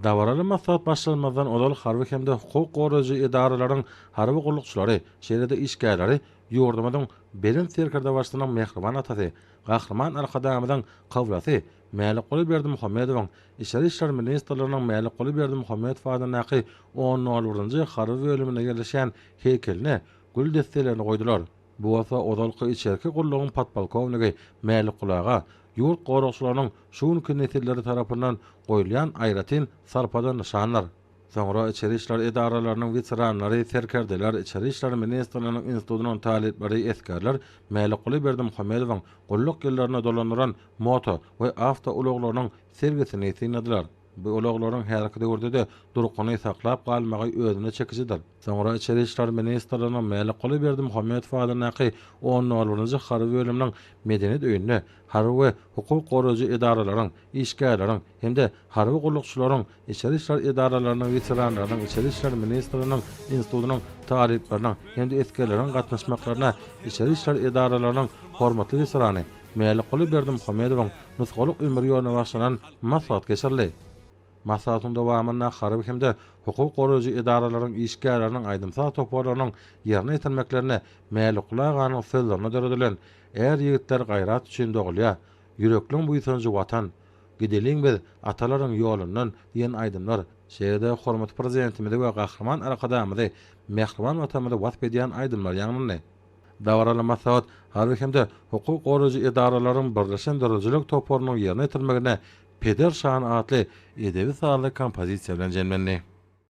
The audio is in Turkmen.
Dabaraly maslahat başlanmazdan ozal harby hem-de hukuk goraýjy edaralaryň harby gullukçylary, şeýle-de işgärleri ýurdumyzyň Belent Serkerdebaşysynyň mähriban atasy, Gahryman Arkadagymyzyň kyblasy Mälikguly Berdimuhamedowyň Içeri işler ministrliginiň Mälikguly Berdimuhamedow adyndaky on nol birinji harby bölüminde ýerleşýän heýkeline gül desselerini goýdular. Bu bolsa ozalky içerki gullugyň podpolkownigi Mälikguly aga ýurt goragçylarynyň şu günki nesilleri tarapyndan goýulýan aýratyn sarpadan nyşandyr. Soňra içeri işler edaralarynyň weteranlary, serkerdeler, Içeri işler ministrliginiň institutynyň talyplary, esgerler Mälikguly Berdimuhamedowyň gulluk ýyllarynda dolandyran moto we awto ulaglarynyň sergisini synladylar. Bu ulaglaryň häzirki döwürde-de durkuny saklap galmagy özüne çekijidir. Soňra Içeri işler ministrliginiň Mälikguly Berdimuhamedow adyndaky on nol birinji harby bölüminiň Medeniýet öýünde harby we hukuk goraýjy edaralaryň, işgärleriň hem-de harby gullukçylaryň, içeri işler edaralarynyň weteranlarynyň, Içeri işler ministrliginiň institutynyň talyplarynyň hem-de esgerleriň gatnaşmaklaryna içeri işler edaralarynyň hormatly weterany Mälikguly Berdimuhamedowyň nusgalyk ömür ýoluna bagyşlanan maslahat geçirildi. Maslahatyň dowamynda harby hem-de hukuk goraýjy edaralaryň işgärleriniň aýdym-saz toparlarynyň ýerine ýetirmeklerinde Mälikguly aganyň sözlerine döredilen Är ýigitler gaýrat üçin dogulýar, Ýürekliň buýsanjy Watan, Gideliň biz atalaryň ýolundan diýen aýdymlar, şeýle-de hormatly Prezidentimizi we Gahryman Arkadagymyzy, mähriban Watanymyzy wasp edýän aýdymlar ýaňlandy. Dabaraly maslahat harby hem-de hukuk goraýjy edaralaryň birleşen döredijilik toparynyň ýerine ýetirmeginde Peder şany atly edebi-sazly kompozisiýa bilen jemlendi.